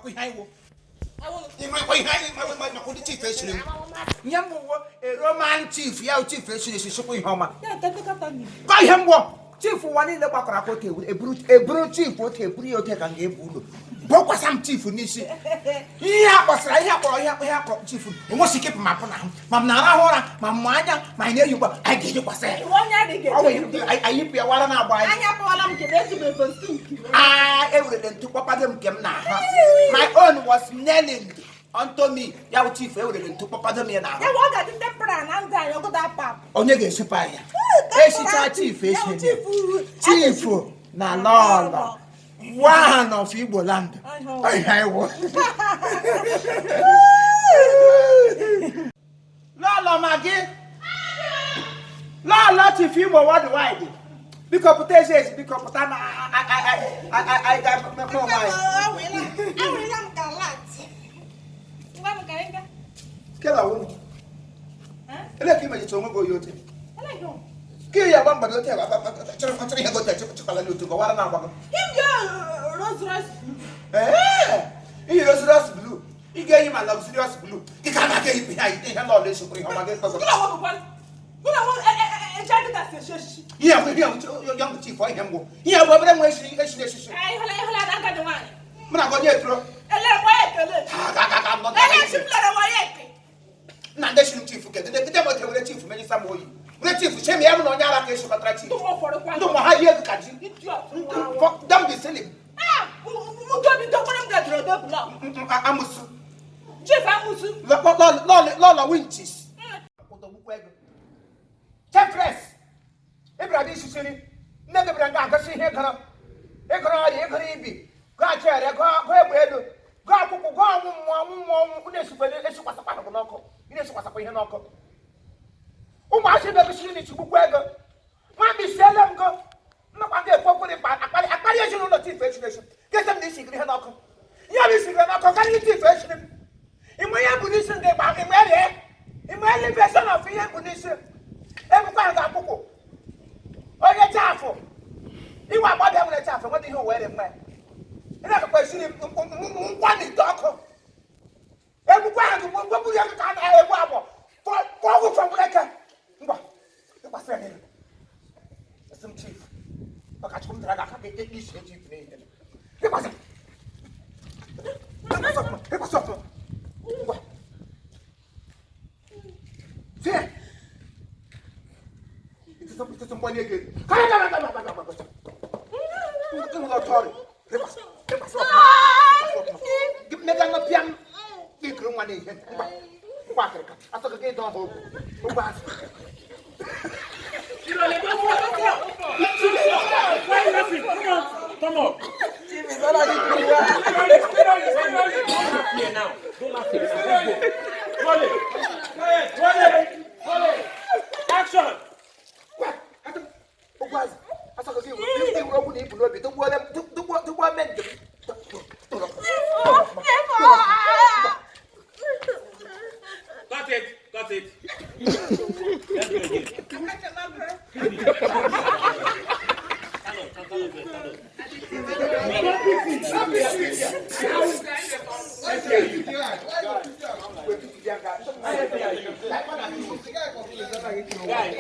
Ịmakwa ihe anyị wụ? Ịmakwa ihe anyị makwa ụdị chief echiri m? Nye m wụ roman chief, ya wụ chief echiri echi, chịkwa ihe ọma. Ka ihe mgbọ chief ụwa niile gbakọrọ aka otu eburu chief otu eburu ya otu ka m ga-ebu ụlọ bokwasa m chief n'isi. Ihe a kpọsara, ihe a kpọrọ, ihe a kpọrọ chief onwesi ike ma pụ na ahụ, ma m na-arahụ ụra, ma m anya, ma anyị na-eyi ugbu a, anyị ga-eyikwasa ya. Anyị yipụ ya wara na-agba anyị. Aa, ewerele ntu kpọkpado m nke m n'ahụ. My own was nailing onto me. Ya bụ chief, ewerele ntu kpọkpado m ya n'ahụ. Onye ga-esipụ ya esicha chief esi chief na lọlọ one of Igbo land. Lọlọ ma gị lọlọ chief Igbo worldwide, biko pụta ezi ezi, biko pụta na anyị ga-emekọ onwe anyị. Kela wụnụ. Ele ka imejicha onwe gị oyi oche. Ka ya gba mgbado oche chọrọ chọrọ ihe gote chịkwala n'otu gọwara na agbago. Ee, iyi Rolls Royce blue, ị ga-eyi ma luxurious blue. Gị ka na ga-eyipụ ihe anyị ihe lọlọ esikwuru ihe ọma gị kpọzọ. Ihe bụ ihe young chief, ihe mgbu. Ihe bụ obere nwa esiri esiri esisi. Mụ na gị onye eturo. Na ndị shiri chief ke gide gide mote were chief menyisa m oyi were chief chem ya m na onye ara ka eshikọtara chief ndị ụmụ ha yi ego ka ji. Don't be silly. Amusu lọlọ winches chefres ịbịara dị isisiri nne gị bịara nga agasi ihe gọrọ ịgọrọ ọrịa ịgọrọ ibi gụọ achịgharị gụọ egbe elu gụọ akwụkwọ gụọ ọnwụ mmụọ ọnwụ mmụọ ọnwụ na-esikwa esikwasakwa ahụ n'ọkụ ị na-esikwasakwa ihe n'ọkụ. Ụmụazị bịa gosiri na ichigbukwa ego nwa m isiele m go nnakwa ga-ekwu okwu dị akparị akparị ezinụlọ chief echiri echi ga-ese m na isigiri ihe n'ọkụ ihe bụ isigiri n'ọkụ karịrị chief echiri m inwe ihe bụ n'isi ndị gba inwe rie inwe elevation of ihe bụ n'isi ebukwa ha ga-akwụkwụ onye chaafụ iwe agbọbịa nwere chaafụ nweta ihe were mma ị na-akakwa esiri nkwa na ite ọkụ egbukwa ha gị gbogbo ya ka a na-egbu agbọ ọgwụ fọmụreke ngwa ịgbasara n'elu esi m chief maka chukwu m dara gị aka ka isi chief n'ihe ịgbasa ịgbasa ọfụma ngwa tie ịtụtụ mgbanye ego kara kara kara kara kara ịhụrụ ọtọ ọrịa ịgbasa ịgbasa ọfụma mega nọ pịam ikiri nwa n'ihe ngwa ngwa akịrịka asọgị gị dọ ha okwu okwu azụ. Why you laughing? Come on, come up. Here now. Don't laugh. Roll it. Roll it. Roll it. Action. Okwu azụ asọgị gị iwuru okwu na ibu n'obi tụgbuo me njem. Got it. Got it. Let's go again. Stand up. Stand up. Stand up. Guys,